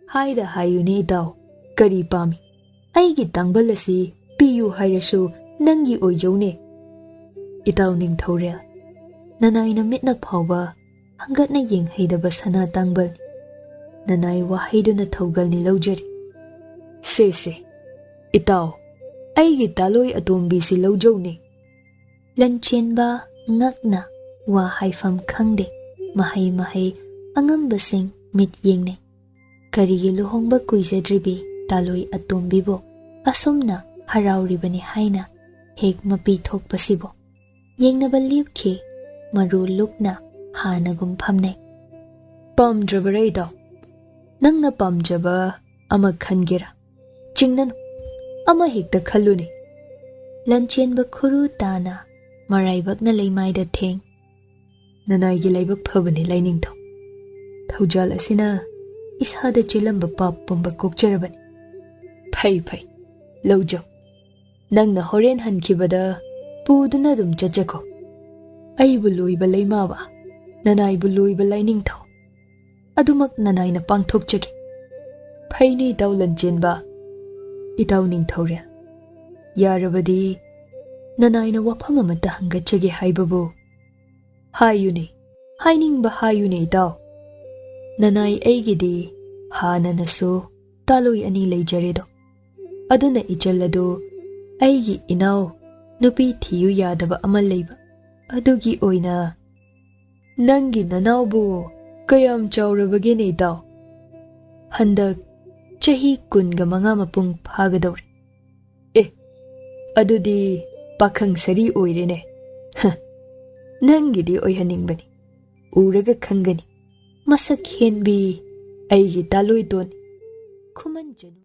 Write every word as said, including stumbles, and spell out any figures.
ꯍꯥꯏꯗ ꯍꯥꯏꯌꯨꯅꯦ ꯏꯇꯥꯎ, ꯀꯔꯤ ꯄꯥꯝꯃꯤ? ꯑꯩꯒꯤ ꯇꯥꯡꯕꯜ ꯑꯁꯤ ꯄꯤꯌꯨ ꯍꯥꯏꯔꯁꯨ ꯅꯪꯒꯤ ꯑꯣꯏꯖꯧꯅꯦ꯫ ꯏꯇꯥꯎ ꯅꯤꯡꯊꯧꯔꯦꯜ, ꯅꯅꯥꯏꯅ ꯃꯤꯠꯅ ꯐꯥꯎꯕ ꯍꯪꯒꯠꯅ ꯌꯦꯡꯍꯩꯗꯕ ꯁꯅꯥ ꯇꯥꯡꯕꯜꯅꯤ꯫ ꯅꯅꯥꯏ ꯋꯥꯍꯩꯗꯨꯅ ꯊꯧꯒꯜꯅꯤ ꯂꯧꯖꯔꯤ꯫ ꯁꯦ ꯁꯦ, ꯏꯇꯥꯎ, ꯑꯩꯒꯤ ꯇꯥꯂꯣꯏ ꯑꯇꯣꯝꯕꯤꯁꯤ ꯂꯧꯖꯧꯅꯦ꯫ ꯂꯟꯆꯦꯟꯕ ꯉꯛꯅ ꯋꯥ ꯍꯥꯏꯐꯝ ꯈꯪꯗꯦ꯫ ꯃꯍꯩ ꯃꯍꯩ ꯑꯉꯝꯕꯁꯤꯡ ꯃꯤꯠ ꯌꯦꯡꯅꯩ꯫ ꯀꯔꯤꯒꯤ ꯂꯨꯍꯣꯡꯕ ꯀꯨꯏꯖꯗ꯭ꯔꯤꯕꯤ ꯇꯥꯂꯣꯏ ꯑꯇꯣꯝꯕꯤꯕꯨ ꯑꯁꯨꯝꯅ ꯍꯔꯥꯎꯔꯤꯕꯅꯤ ꯍꯥꯏꯅ ꯍꯦꯛ ꯃꯄꯤ ꯊꯣꯛꯄꯁꯤꯕꯨ? ꯌꯦꯡꯅꯕ ꯂꯦꯞꯈꯤ꯫ ꯃꯔꯨ ꯂꯨꯛꯅ ꯍꯥꯟꯅꯒꯨꯝ ꯐꯝꯅꯩ꯫ ꯄꯥꯝꯗ꯭ꯔꯕꯔꯥ ꯏꯇꯥꯎ? ꯅꯪꯅ ꯄꯥꯝꯖꯕ ꯑꯃ ꯈꯟꯒꯦꯔꯥ? ꯆꯤꯡꯅꯅꯨ, ꯑꯃ ꯍꯦꯛꯇ ꯈꯜꯂꯨꯅꯦ꯫ ꯂꯟꯆꯦꯟꯕ ꯈꯨꯔꯨ ꯇꯥꯅ ꯃꯔꯥꯏꯕꯛꯅ ꯂꯩꯃꯥꯏꯗ ꯊꯦꯡ꯫ ꯅꯅꯥꯏꯒꯤ ꯂꯥꯏꯕꯛ ꯐꯕꯅꯤ ꯂꯥꯏꯅꯤꯡꯊꯧ꯫ ꯊꯧꯖꯥꯜ ꯑꯁꯤꯅ ꯏꯁꯥꯗ ꯆꯦꯜꯂꯝꯕ ꯄꯥꯞ ꯄꯨꯝꯕ ꯀꯣꯛꯆꯔꯕꯅꯤ꯫ ꯐꯩ ꯐꯩ, ꯂꯧꯖꯧ꯫ ꯅꯪꯅ ꯍꯣꯔꯦꯟ ꯍꯟꯈꯤꯕꯗ ꯄꯨꯗꯨꯅ ꯑꯗꯨꯝ ꯆꯠꯆꯈꯣ꯫ ꯑꯩꯕꯨ ꯂꯣꯏꯕ ꯂꯩꯃꯥꯕ, ꯅꯅꯥꯏꯕꯨ ꯂꯣꯏꯕ ꯂꯥꯏꯅꯤꯡꯊꯧ ꯑꯗꯨꯃꯛ ꯅꯅꯥꯏꯅ ꯄꯥꯡꯊꯣꯛꯆꯒꯦ꯫ ꯐꯩꯅꯦ ꯏꯇꯥꯎ ꯂꯟꯆꯦꯟꯕ, ꯏꯇꯥꯎ ꯅꯤꯡꯊꯧꯔꯦꯜ꯫ ꯌꯥꯔꯕꯗꯤ ꯅꯅꯥꯏꯅ ꯋꯥꯐꯝ ꯑꯃꯠꯇ ꯍꯪꯒꯠꯆꯒꯦ ꯍꯥꯏꯕꯕꯨ꯫ ꯍꯥꯏꯌꯨꯅꯦ, ꯍꯥꯏꯅꯤꯡꯕ ꯍꯥꯏꯌꯨꯅꯦ ꯏꯇꯥꯎ꯫ ꯅꯅꯥꯏ ꯑꯩꯒꯤꯗꯤ ꯍꯥꯟꯅꯅꯁꯨ ꯇꯥꯂꯣꯏ ꯑꯅꯤ ꯂꯩꯖꯔꯦꯗꯣ꯫ ꯑꯗꯨꯅ ꯏꯆꯜ ꯑꯗꯨ ꯑꯩꯒꯤ ꯏꯅꯥꯎ ꯅꯨꯄꯤ ꯊꯤꯌꯨ ꯌꯥꯗꯕ ꯑꯃ ꯂꯩꯕ ꯑꯗꯨꯒꯤ ꯑꯣꯏꯅ꯫ ꯅꯪꯒꯤ ꯅꯅꯥꯎꯕꯨ ꯀꯌꯥꯝ ꯆꯥꯎꯔꯕꯒꯦꯅꯦ ꯏꯇꯥꯎ? ꯍꯟꯗꯛ ꯆꯍꯤ ꯀꯨꯟꯒ ꯃꯉꯥ ꯃꯄꯨꯡ ꯐꯥꯒꯗꯧꯔꯦ꯫ ꯑꯦ, ꯑꯗꯨꯗꯤ ꯄꯥꯈꯪ ꯁꯔꯤ ꯑꯣꯏꯔꯦꯅꯦ꯫ ꯍ, ꯅꯪꯒꯤꯗꯤ ꯑꯣꯏꯍꯟꯅꯤꯡꯕꯅꯤ꯫ ꯎꯔꯒ ꯈꯪꯒꯅꯤ꯫ ꯃꯁꯛ ꯍꯦꯟꯕꯤ ꯑꯩꯒꯤ ꯇꯥꯂꯣꯏꯇꯣꯟ꯫ ꯈꯨꯃꯟꯖꯅꯨ꯫